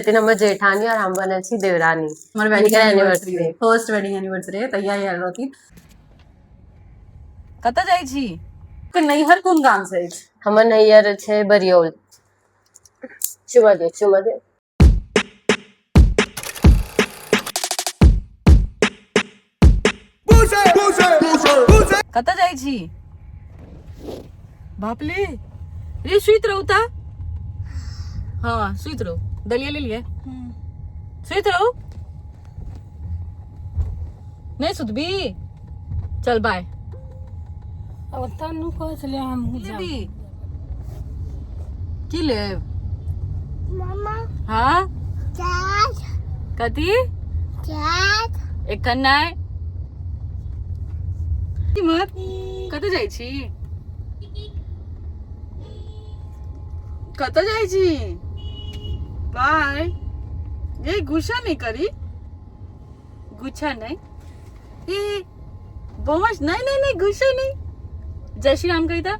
छथिन हमर जेठानी और हम बनल छी देवरानी। हमर वेडिंग हिनकर anniversary, anniversary. First wedding anniversary तहिया आयल रहथिन। कतऽ जाइ छी? के नैहर कोन गाम से अछि? हमर नैहर छै बरियौल। चुमा दे, चुमा दे। कतऽ जाइ छी? बापले रे, सुति रहू ता। हाँ, सुति रहू। दलिया ले लिए, सुति रहू। नहीं सुतबी? चल बाय। ओतऽ नु कहै छलियै हम। लेबी की लेब? मामा। हाँ। चाच। कथी? चाच। एखन नहि। मत कतऽ जाइ छी? कतऽ जाइ छी? बाय। ये गुस्सा नहीं करी, गुस्सा नहीं। ए बमस, नहीं नहीं नहीं, गुस्सा नहीं। जय श्री राम कही था।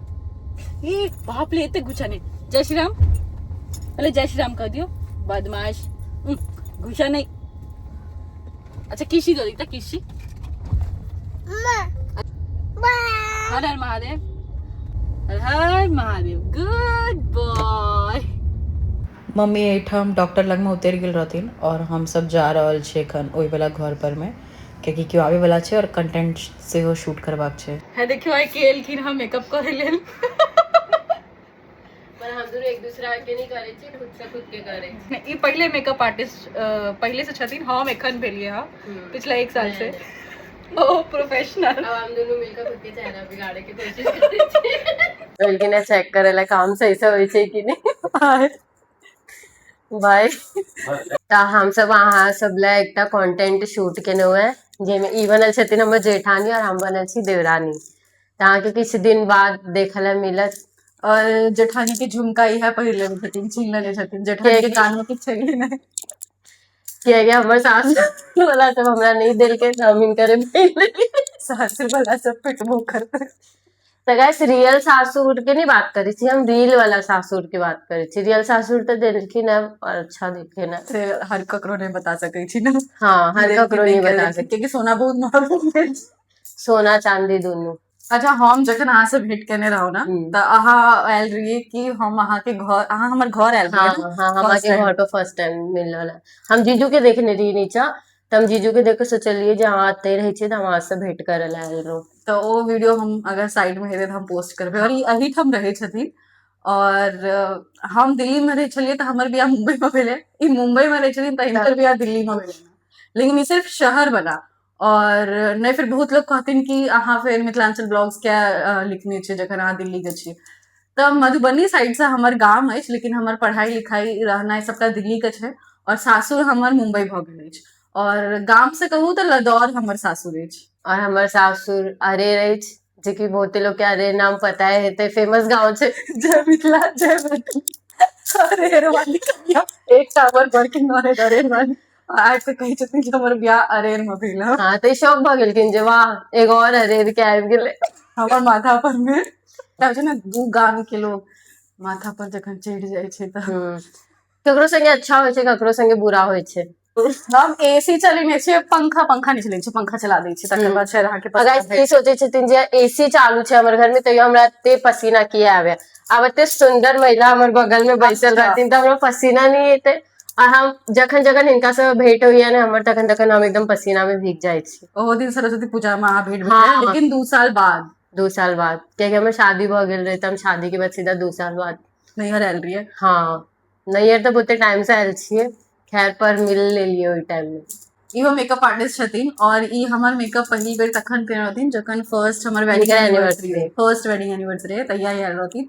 ए बाप रे, एते गुस्सा नहीं। जय श्री राम, पहले जय श्री राम कह दियो। बदमाश, गुस्सा नहीं। अच्छा, किसी दो दिखता किसी। हर हर महादेव, हर हर महादेव। Good boy. Mummy एहिठाम डॉक्टर लगमे उतरि गेल रहथिन और हमसब जा रहल छी एखन ओहि वाला घर पर मे, कियाकि केओ आबै वाला छै और कंटेंट सेहो शूट करबाक छै। है देखियो, आइ के एलखिन हम मेकअप करे लेल। पर हम दुनू एक दूसरा के नहीं करे छी, खुद से खुद के करे छी। ई पहिले मेकअप आर्टिस्ट पहिले से छथिन, हम एखन भेलिए हँ पिछला एक साल से। ओ प्रोफेशनल। अब हम दोनों मिलकर खुद के चेहरा बिगाड़े के कोशिश करे छी। लेकिन चेक करे ला काम सही से होय छै कि नहीं। भाई, तऽ हम सब अहाँ सब ला एकटा कंटेंट शूट केलहुँ हेँ, जाहिमे ई बनल छथिन हमर जेठानी और हम बनल छी देवरानी। तऽ अहाँके किछु दिन बाद देखऽ लए मिलत। और जेठानी के झुमका इएह पहिर लेने छथिन, छीन लेने छथिन। जेठानी के कान में किछु छै नहि। कियाकि हमर सासु वाला सब हमरा नहि देलकै तऽ हम हिनकरे पहिर लेलियै। सासुर वाला सब पिटबो करतै। तऽ गाइस, रियल सासुर के नहीं बात करै छी हम, रील वाला सासुर के बात करै छी। रियल सासुर तऽ देलखिन हँ और अच्छा देलखिन हँ। से हर ककरो नहि बता सकै छी ने। हाँ, हर ककरो नहीं बता सकै। कियाकि सोना बहुत महग हो गेल छै। सोना चांदी दुनू। अच्छा, हम जखन अहाँ से भेंट केने रहौ ने, तऽ अहाँ आयल रहियै कि हम अहाँ के घर, अहाँ हमर घर आयल हाँ। रहियै ने? हाँ, हम First अहाँके time. घर पर फर्स्ट टाइम मिल रहल। हम जीजू के देखने रहियै नीचा, तऽ हम जीजू के देख के सोचलियै जे अहाँ एते रहै छियै, तऽ हम अहाँ से भेंट करे लए आयल रहौं। तऽ ओ वीडियो हम अगर साइड में हेतै तऽ हम पोस्ट करबै। और ई एहिठाम रहै छथिन और हम दिल्ली में रहै छलियै तऽ हमर बियाह मुंबई में भेलै। ई मुंबई में रहै छथिन तऽ हिनकर बियाह दिल्ली में भेलै, लेकिन ई सिर्फ शहर बला। और नहि फेर बहुत लोग कहथिन कि अहाँ फेर मिथिलांचल ब्लॉग्स के लिखने छियै जखन अहाँ दिल्ली के छियै। तऽ मधुबनी साइड से हमर गाम अछि, लेकिन हमर पढ़ाई लिखाई रहनाइ सबटा दिल्ली के छै और सासुर हमर मुंबई भऽ गेल अछि। और गाम से कहू तऽ लदौर हमर सासुर अछि। और हमर सासुर अरेर अछि, जेकि बहुते लोग के अरेर नाम पता हेतै, फेमस गाँव छै। जय मिथिला, जय मैथिली। अरेर वाली कनिया, एकटा हमर बड़की ननैद अरेर वाली आबि कऽ कहै छथिन जे हमर बियाह अरेर मे भेल हँ। हाँ, तऽ ई शौक भऽ गेलखिन जे वाह, एगो और अरेर के आबि गेलै। हमर माथा पर मे एकटा छै ने, दू गाम के लोग माथा पर जखन चढ़ि जाइ छै तऽ ककरो संगे अच्छा होइ छै, ककरो संगे बुरा होइ छै। हम एसी चलेने छियै, पंखा, पंखा नहि चलेने छियै, पंखा चला दै छियै, तकर बाद शायद अहाँके अगर पसीना ई सोचै छथिन जे एसी चालू छै हमर घर में तैयो हमरा एते पसीना किया आबे, आब एते सुंदर महिला हमर बगल में बैसल रहथिन तऽ हमरा पसीना नहि एतै? आ हम जखन जखन हिनका से भेंट होइया ने हमर, तखन तखन हम एकदम पसीना में भीग जाइ छी। ओहो दिन सरस्वती पूजा में अहाँ भेंट भेल, हाँ। लेकिन 2 साल बाद। 2 साल बाद, कियाकि हमर शादी भऽ गेल रहै, तऽ हम शादी के बाद सीधा 2 साल बाद नैहर आयल रहियै। हाँ, नैहर तऽ बहुते टाइम से आयल छियै, खैर, पर मिल लेलियै ओहि टाइम में। इहो मेकअप आर्टिस्ट छथिन और ई हमर मेकअप पहिल बेर तखन केने रहथिन जखन फर्स्ट हमर वेडिंग हिनकर anniversary, anniversary। First wedding anniversary रहै, तहिया आयल रहथिन।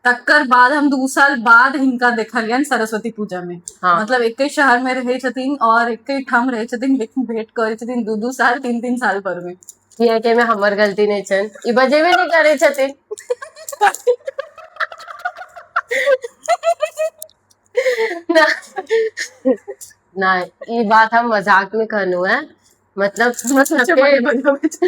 तकर बाद हम 2 साल बाद हिनका देखलियनि सरस्वती पूजा में। मतलब एके शहर में रहै छथिन और एके ठाम रहै छथिन, लेकिन भेंट करै छथिन 2-2 साल, 3-3 साल पर में। कियाकि एहिमे हमर गलती नहि छनि, ई बजेबे नहि करै छथिन। ना ना, ई बात हम मजाक में कहलहुँ है, मतलब हमरा सोचे सबके बड़ी बजाबै छै।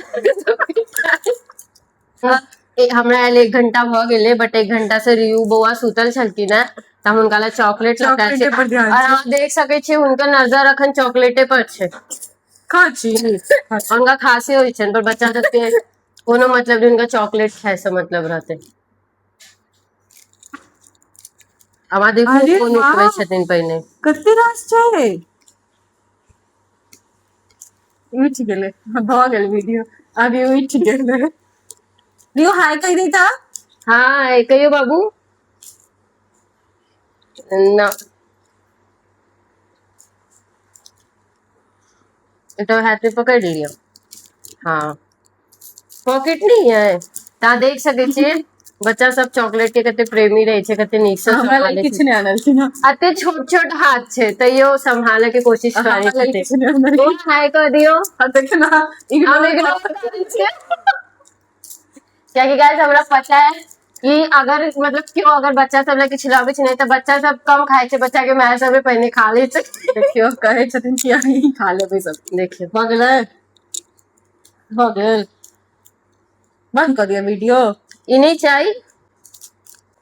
हमरा आयल एक घंटा भऽ गेलै, बट एक घंटा से रियू बौआ सुतल छलखिन हेँ। तऽ हम हुनका लए चॉकलेट लऽ कऽ आयल छी। चॉकलेटे पर ध्यान और छै। अहाँ देख सकै छी हुनकर नजर अखन चॉकलेटे पर छै। खाँसी। हुनका खांसी होइ छनि, पर बच्चा सबके कोनो मतलब नहि, हुनका चॉकलेट खाय से मतलब रहतै। आब अहाँ देखू अरे कोन वाह! उठबै छथिन पहिने। कते रास छै। उठि गेलै, भऽ गेल वीडियो। अभी उठि गेलै। रियो, हाय कहि दै तऽ। हाय कहियौ बाबू ना। तो हाथ में पकड़ लियो। हाँ, पॉकेट नहीं है। तऽ अहाँ देख सकै छियै बच्चा सब चॉकलेट के कते प्रेमी रहै छै, कते नीक से हमरा लेल सम्हाले किछु छै। नहि आनलखिन हँ। एते छोट छोट हाथ छै तैयो सम्हाले के कोशिश करै हमरा लेल छथिन। किछु नहि आनलखिन। हाय कऽ दियौ। आ देख ना, हम इग्नोर इग्नोर करै छियै, कियाकि गाइस हमरा पता है कि अगर मतलब केओ अगर बच्चा सब लए किछु लाबै छै नहि तऽ बच्चा सब कम खाइ छै, बच्चा के माय सब पहिने खा लै छै। देखियौ, कहै छथिन कि अहीं खा लेबै सब। देखियौ। भऽ गेलै, भऽ गेल, बंद कऽ दिअ वीडियो। ई नहि चाही।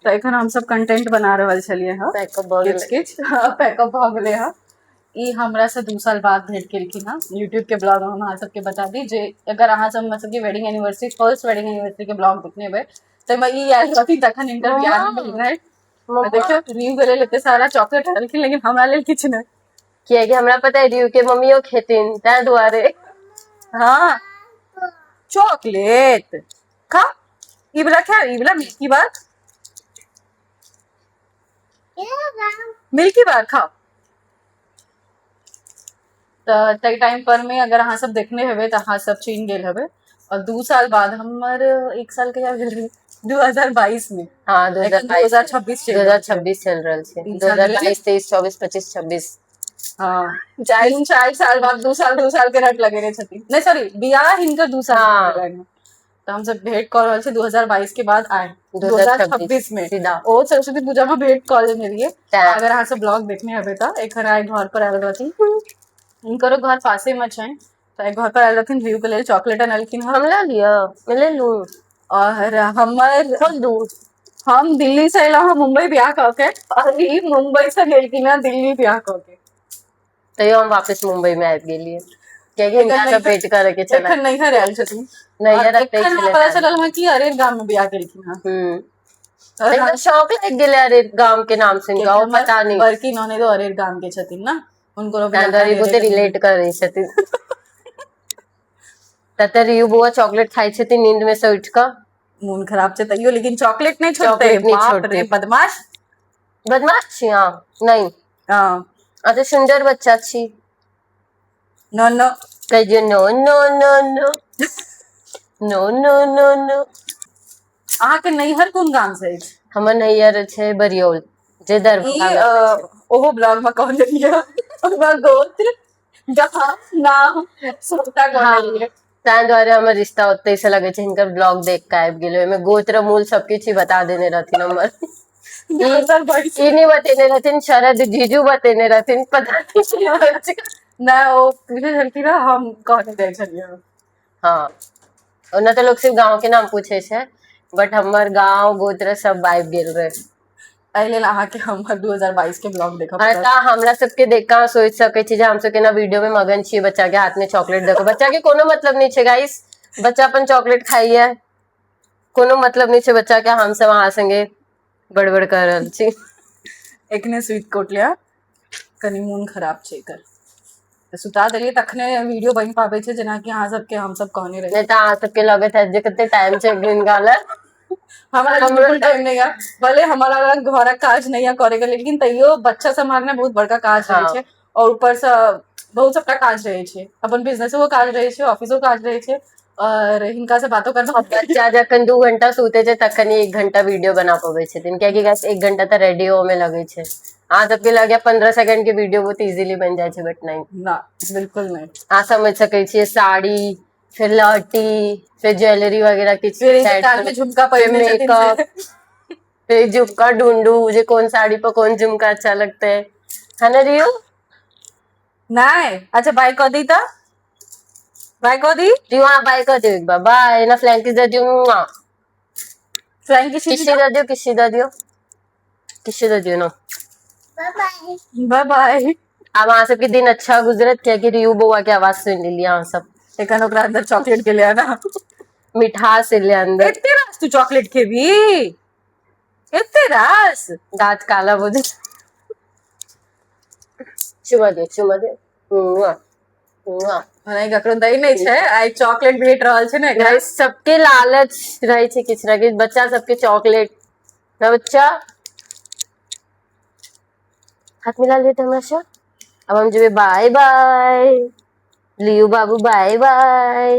तऽ एखन हमसब कंटेंट बना रहल छलियै हँ। पैकअप भऽ किछु गेलै। किछु पैकअप भऽ गेलै हँ। ई हमरा से 2 साल बाद भेंट केलखिन हँ यूट्यूब के ब्लॉग। हम अहाँ सबके बता दी जे अगर अहाँ सब हमर सबके wedding anniversary, first wedding anniversary के ब्लॉग देखने हेबै, ताहिमे ई आयल रहथिन तखन हिनकर बियाह नहि भेल रहै। आ देखियौ, रियू के लेल एते सारा चॉकलेट आनलखिन लेकिन हमरा लेल किछु नहि। कियाकि हमरा पता है रियू के मम्मियो खेथिन, ताहि दुआरे। हाँ, चॉकलेट खा। ई वाला खा, ई वाला मिल्की बार, मिल्की बार खाओ। तऽ ताहि टाइम पर मे अगर अहाँ सब देखने हेबै तऽ अहाँ सब चिन्ह गेल हेबै। और 2 साल बाद, हमर 1 साल कहिया भेल रहै, 2022 मे। हाँ, दू हजार एखन दू बाईस हजार छब्बीस चलि दू रहल हजार छै। छब्बीस चलि रहल छै। तीन दू साल हजार भेलै। 22, 23, 24, 25, 26। हाँ, 4 4 साल बाद 2 साल 2 साल के रट लगेने छथिन। नहि, सॉरी, बियाह हिनकर 2 साल भेलनि। तऽ हमसब भेंट कऽ रहल छी 2022 के बाद, आए 2026 मे। सीधा। ओ सरस्वती पूजा मे भेंट कऽ लेने रहियै। तैं। अगर अहाँ सब ब्लॉग देखने हेबै तऽ एखन आइ घर पर आयल रहथिन। हिनकरो घर पासे मे छनि, तऽ आइ घर पर आयल रहथिन, रियू के लेल चॉकलेट अनलखिन हँ। हम लऽ लिअ, मैं ले लूं? और हमर खोल दू? हम दिल्ली से एलहुँ हँ मुंबई बियाह कऽ के और ई मुंबई से गेलखिन हँ दिल्ली बियाह कऽ के। तैयो हम वापस मुंबई में आबि गेलियै, कियाकि हिनका एखन से भेंट करे के छलै। एखन नैहर आयल छथिन। नैहर और एतै एखन हमरा छलै। पता चलल हँ कि अरेर गाम मे बियाह केलखिन हँ। एकदम शौक लागि गेलै अरे गाम के नाम सुनि कऽ, ओ हमर पता नहि। बड़की ननैदो अरेर गाम के छथिन ने, हुनको ताहि दुआरे बहुते रिलेट करै छथिन। तते रियू बुआ चॉकलेट खाइ छथिन नींद में से उठि कऽ। मोन खराब छै तैयो लेकिन चॉकलेट नहि छोड़तै। चॉकलेट नहि बाप छोड़तै। रे, बदमाश। बदमाश छी अहाँ नहि? हँ। अहाँ तऽ सुन्दर बच्चा छी। न न। कहियौ, no no no no no no no no. अहाँके नैहर कोन गाम से अछि? हमर नैहर छै बरियौल, जे ई दरभंगा मे छै। ओहो ब्लॉग में कहने रहियै, हमर गोत्र, गाम, नाम सबटा कहने रहियै। ताहि दुआरे हमर रिश्ता ओतै से लगै छै। हिनकर ब्लॉग देख के आबि गेलै। ओहिमे गोत्र, मूल सबकिछु ही बता देने रहथिन हमर। 2022। ई नहि बतेने रहथिन, शरद जीजू बतेने रहथिन, पता नहि की होइ छै। नहि, ओ पूछे छलखिन हँ, हम कहने जाइ छलियै। हाँ, ओना तऽ लोक सिर्फ गाँव के नाम पूछे छै, बट हमर गाँव, गोत्र सब आबि गेल रहे। एहि लेल अहाँके हमर 2022 के ब्लॉग देखऽ हाँ, पड़त। तऽ हमरा सबके देख कऽ अहाँ सोचि सकै छी जे हमसब केना वीडियो में मगन छियै बच्चा के हाथ में चॉकलेट देखो। बच्चा के कोनो मतलब नहि छै गाइस, बच्चा अपन चॉकलेट खाइया, कोनो मतलब नहि छै बच्चा के। हमसब अहाँ संगे बड़बड़ कर रहल छी। एखने सुति कऽ उठलै, कनि मोन खराब छै एकर, तऽ सुता देलियै तखने वीडियो बनि पाबै छै, जेनाकि अहाँ सबके हमसब कहने रही। नहि तऽ अहाँ सबके लगैत हैत जे कते टाइम छै हिनका लए। हमरा लग बिल्कुल टाइम नहीं है। भले हमारा लग घरक काज नहीं है करे के, लेकिन तैयो बच्चा सम्हारना बहुत बड़का काज रहै छै। और ऊपर से बहुत सबटा काज रहै छै, अपन बिजनेसो काज रहै छै, ऑफिसो काज रहै छै और हिनका से बातो करना। बच्चा जखन 2 घंटा सुते छै तखन ही 1 घंटा वीडियो बना पबै छथिन, कियाकि गाइस 1 घंटा तऽ रेडी होमे लगै छै। अहाँ सबके लगैया 15 सेकंड के वीडियो बहुत इजीली बनि जाइ छै, बट नहीं। ना, बिल्कुल नहीं। अहाँ समझ सकै छियै, साड़ी, फिर लहठी, फिर ज्वेलरी वगैरह किछु फिर साइड कान में झुमका फिर पहिरने छथिन। मेकअप, फिर झुमका ढूंढू जे कौन साड़ी पर कौन झुमका अच्छा लगता है है ना रियो? नहीं, अच्छा, बाय कह दी तऽ, बाय कह दी। रियो, हाँ, बाय कर दियो एक बार, बाय ना। फ्लैंकी दे दियो। फ्रैंकी। किसी दे दियो, किसी दे दियो। किछु दऽ दियौ ने। बाय बाय। बाय बाय। आब अहाँ सबके दिन अच्छा गुजरत, कियाकि रियू बौआ के आवाज सुनि लेलियै अहाँ सब। एखन ओकरा अंदर चॉकलेट गेलै ने। मिठास एलै अंदर। एते रास तू चॉकलेट खेबी? एते रास? दाँत काला भऽ जेतै। चुमा दे, चुमा दे। मुआ, मुआ। नहि, ककरो दै नहि छै, आइ चॉकलेट भेट रहल छै ने एकरा। गाइस, सबके लालच रहै छै किछु ने किछु, बच्चा सबके चॉकलेट ना। बच्चा, हाथ मिला लिअ तऽ हमरा सँ। आब हम जेबै। बाय बाय लियू बाबू, बाय बाय।